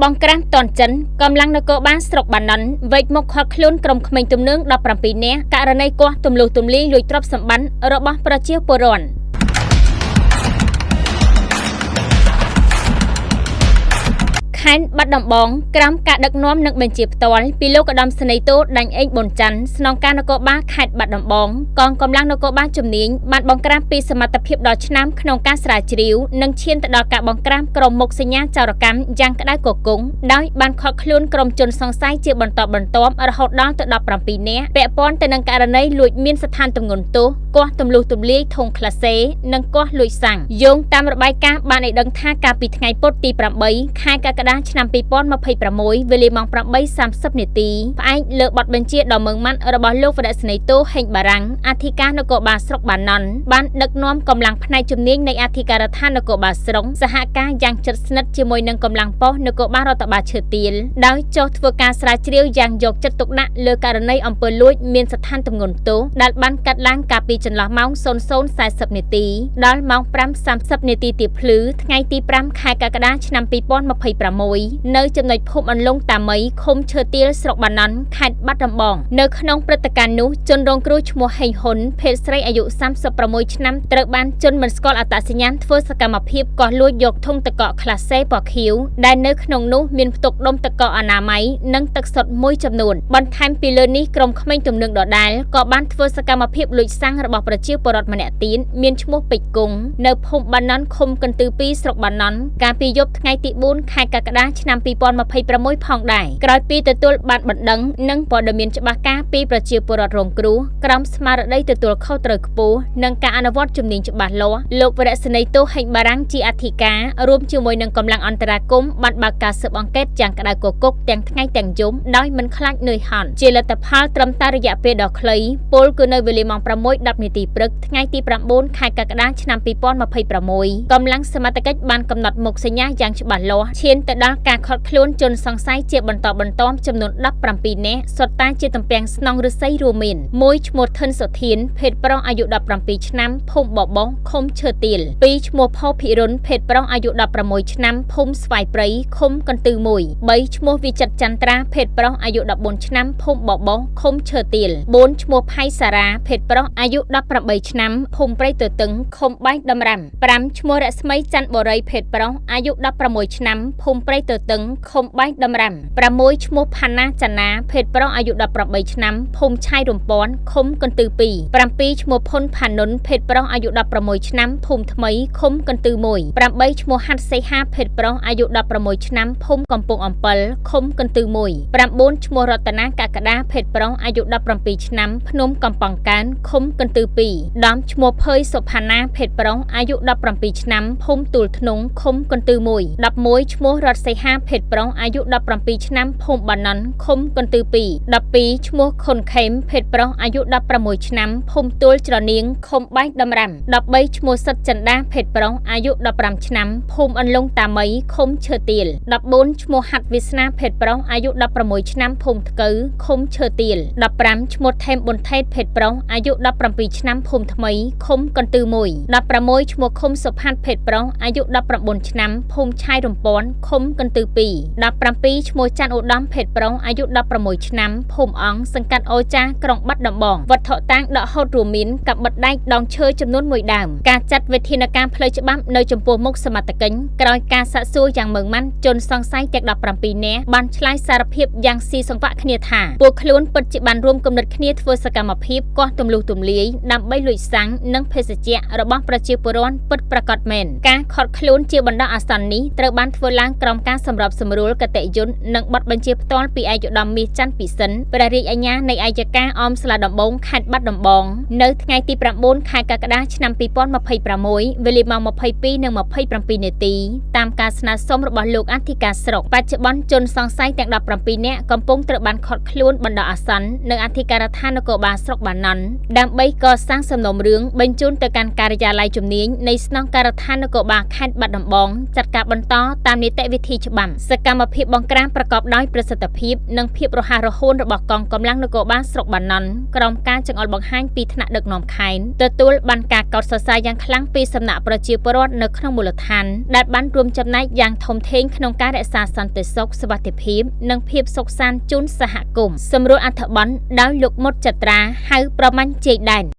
បង្ក្រាបតនចិនកម្លាំងនគរបាលស្រុកបាណន់វែកមុខឃាត់ខ្លួនក្រុមក្មេងទំនើង17នាក់ករណីគាស់ទម្លុះទម្លាយលួចទ្រព្យសម្បត្តិរបស់ប្រជាពលរដ្ឋខេត្តបាត់ដំបងក្រោមការដឹកនាំនិងបញ្ជាផ្ទាល់ពីលោកឧត្តមសេនីយ៍តូដាញ់អេងប៊ុនច័ន្ទស្នងការនគរបាលខេត្តបាត់ដំបងកងកម្លាំងនគរបាលជំនាញបានបង្ក្រាបពីសមត្ថភាពដ៏ឆ្នើមក្នុងការស្រាវជ្រាវនិងឈានទៅដល់ការបង្ក្រាបក្រុមមុខសញ្ញាចោរកម្មយ៉ាងក្តៅគគុងដោយបានឃាត់ខ្លួនក្រុមជនសង្ស័យជាបន្តបន្ទាប់រហូតដល់ទៅ17នាក់ពាក់ព័ន្ធទៅនឹងករណីលួចមានស្ថានទម្ងន់ទោសគាស់ទម្លុះទម្លាយធុងក្លាសេនិងគាស់លួចសាំងយោងតាមរបាយការណ៍បានឲ្យដឹងថាកាលពីថ្ងៃពុធទី8ខែកក្កដាឆ្នាំ2026វេលាម៉ោង 8:30 នាទីផ្អែកលើបទបញ្ជាដ៏ម៉ឺងម៉ាត់របស់លោកវរៈសេនីយ៍តូហេងបារាំងអធិការនគរបាលស្រុកបាណន់បានដឹកនាំកម្លាំងផ្នែកជំនាញនៃអធិការដ្ឋាននគរបាលស្រុកសហការយ៉ាងជិតស្និទ្ធជាមួយនឹងកម្លាំងប៉ុស្តិ៍នគរបាលរដ្ឋបាលឈើទាលដោយចុះធ្វើការស្រាវជ្រាវយ៉ាងយកចិត្តទុកដាក់លើករណីអំពើលួចមានស្ថានទម្ងន់ទោសដែលបានកាត់ឡើងកាលពីចន្លោះម៉ោង 00:40 នាទីដល់ម៉ោង 5:30 នាទីទៀបភ្លឺថ្ងៃទី5ខែកក្កដាឆ្នាំ2026នៅចំណុចភូមិអន្លង់តាមីឃុំឈើទាលស្រុកបាណន់ខេត្តបាត់ដំបងនៅក្នុងព្រឹត្តិការណ៍នោះជនរងគ្រោះឈ្មោះហេងហ៊ុនភេទស្រីអាយុ36ឆ្នាំត្រូវបានជនមិនស្គាល់អត្តសញ្ញាណធ្វើសកម្មភាពគាស់លួចយកធុងទឹកកកក្លាសេពណ៌ខៀវដែលនៅក្នុងនោះមានផ្ទុកដុំទឹកកកអនាម័យនិងទឹកសុទ្ធមួយចំនួនបន្ថែមពីលើនេះក្រុមក្មេងទំនើងដដែលក៏បានធ្វើសកម្មភាពលួចសាំងរបស់ប្រជាពលរដ្ឋម្នាក់ទៀតមានឈ្មោះពេជ្រគង់នៅភូមិបាណន់ឃុំកន្ទឺ2ស្រុកបាណន់កាលពីយប់ថ្ងៃទី4ខែកក្កដាឆ្នាំ2026ផងដែរក្រោយពីទទួលបានបណ្ដឹងនិងព័ត៌មានច្បាស់ការពីប្រជាពលរដ្ឋរងគ្រោះក្រោមស្មារតីទទួលខុសត្រូវខ្ពស់និងការអនុវត្តជំនាញច្បាស់លាស់លោកវរៈសេនីយ៍តូហេងបារាំងជាអធិការរួមជាមួយនឹងកម្លាំងអន្តរាគមន៍បានបើកការស៊ើបអង្កេតយ៉ាងក្តៅគគុកទាំងថ្ងៃទាំងយប់ដោយមិនខ្លាចនឿយហត់ជាលទ្ធផលត្រឹមតែរយៈពេលដ៏ខ្លីពលគឺនៅវេលាម៉ោង 6:10 នាទីព្រឹកថ្ងៃទី9ខែកក្កដាឆ្នាំ2026កម្លាំងសមត្ថកិច្ចបានកំណត់មុខសញ្ញាយ៉ាងច្បាស់លាស់ឈានទៅដល់ការឃាត់ខ្លួនជនសង្ស័យជាបន្តបន្ទាប់ចំនួន17នាក់សុទ្ធតែជាទំពាំងស្នងឫស្សីរួមមាន1ឈ្មោះធិនសុធានភេទប្រុសអាយុ17ឆ្នាំភូមិបបោះឃុំឈើទាល2ឈ្មោះផោភិរុនភេទប្រុសអាយុ16ឆ្នាំភូមិស្វាយព្រៃឃុំកន្ទឺ1 3ឈ្មោះវិចិត្រចន្ទ្រាភេទប្រុសអាយុ14ឆ្នាំភូមិបបោះឃុំឈើទាល4ឈ្មោះផៃសារ៉ាភេទប្រុសអាយុ18ឆ្នាំភូមិព្រៃទទឹងឃុំបែកដំរាំ5ឈ្មោះរស្មីច័ន្ទបូរីភេទប្រុសអាយុ16ឆ្នាំភូមិព្រៃទទឹងឃុំបែកដំរាំ6ឈ្មោះផាណាចនាភេទប្រុសអាយុ18ឆ្នាំភូមិឆៃរំពាន់ឃុំកន្ទឺ2 7ឈ្មោះផុនផានុនភេទប្រុសអាយុ16ឆ្នាំភូមិថ្មីឃុំកន្ទឺ1 8ឈ្មោះហាត់សីហាភេទប្រុសអាយុ16ឆ្នាំភូមិកំពង់អំពិលឃុំកន្ទឺ1 9ឈ្មោះរតនាកក្កដាភេទប្រុសអាយុ17ឆ្នាំភ្នំកំពង់កើនឃុំកន្ទឺ2 10ឈ្មោះភើយសុផាណាភេទប្រុសអាយុ17ឆ្នាំភូមិទូលធ្នង់ឃុំកន្ទឺ1 11ឈ្មោះរតសីហាភេទប្រុសអាយុ17ឆ្នាំភូមិបាណន់ឃុំកន្ទឺ2 12ឈ្មោះខុនខេមភេទប្រុសអាយុ16ឆ្នាំភូមិទួលច្រនៀងឃុំបែកដំរាំ13ឈ្មោះសិតចិន្តាភេទប្រុសអាយុ15ឆ្នាំភូមិអន្លង់តាមីឃុំឈើទាល14ឈ្មោះហាត់វាសនាភេទប្រុសអាយុ16ឆ្នាំភូមិថ្កូវឃុំឈើទាល15ឈ្មោះថេមប៊ុនថេតភេទប្រុសអាយុ17ឆ្នាំភូមិថ្មីឃុំកន្ទឺ1 16ឈ្មោះឃុំសុផាត់ភេទប្រុសអាយុ19ឆ្នាំភូមិឆាយរំពាន់ឃុំកន្ទឺ2 17ឈ្មោះច័ន្ទឧត្តមភេទប្រុសអាយុ16ឆ្នាំភូមិអង្គសង្កាត់អូចាក្រុងបាត់ដំបងវត្ថុតាងដកហូតរួមមានកាំបិតដែកដងឈើចំនួន1ដើមការចាត់វិធានការផ្លូវច្បាប់នៅចំពោះមុខសមត្ថកិច្ចក្រោយការសាកសួរយ៉ាងម៉ឺងម៉ាត់ជនសង្ស័យទាំង17នាក់បានឆ្លើយសារភាពយ៉ាងស៊ីសង្វាក់គ្នាថាពួកខ្លួនពិតជាបានរួមគំនិតគ្នាធ្វើសកម្មភាពគាស់ទម្លុះទម្លាយដើម្បីលួចសាំងនិងភេសជ្ជៈរបស់ប្រជាពលរដ្ឋពិតប្រាកដមែនការឃាត់ខ្លួនជាបណ្ដោះអាសន្ននេះត្រូវបានធ្វើឡើងក្រោមការសម្របសម្រួលគតិយុត្តនិងបទបញ្ជាផ្ទាល់ពីឯកឧត្តមមាសច័ន្ទពិសិនព្រះរាជអាជ្ញានៃអយ្យការអមសាលាដំបងខេត្តបាត់ដំបងនៅថ្ងៃទី9ខែកក្កដាឆ្នាំ2026វេលាម៉ោង 22:27 នាទីតាមការស្នើសុំរបស់លោកអធិការស្រុកបច្ចុប្បន្នជនសង្ស័យទាំង17នាក់កំពុងត្រូវបានឃាត់ខ្លួនបណ្ដោះអាសន្ននៅអធិការដ្ឋាននគរបាលស្រុកបាណន់ដើម្បីកសាងសំណុំរឿងបញ្ជូនទៅកាន់ការិយាល័យជំនាញនៃស្នងការដ្ឋាននគរបាលខេត្តបាត់ដំបងចាត់ការបន្តតាមនីតិវិធី ធីច្បាំសកម្មភាពបង្ក្រាបប្រកបដោយប្រសិទ្ធភាពនិងភាពរហ័សរហួនរបស់កងកម្លាំងនគរបាលស្រុកបាណន់ក្រោមការចង្អុលបង្ហាញពីថ្នាក់ដឹកនាំខេត្តទទួលបានការកោតសរសើរយ៉ាងខ្លាំងពីសំណាក់ប្រជាពលរដ្ឋនៅក្នុងមូលដ្ឋានដែលបានរួមចំណែកយ៉ាងធំធេងក្នុងការរក្សាសន្តិសុខសុវត្ថិភាពនិងភាពសុខសាន្តជូនសហគមន៍សម្រួលអត្ថបទដោយលោកមុតចត្រាហៅប្រមាញ់ជ័យដែន។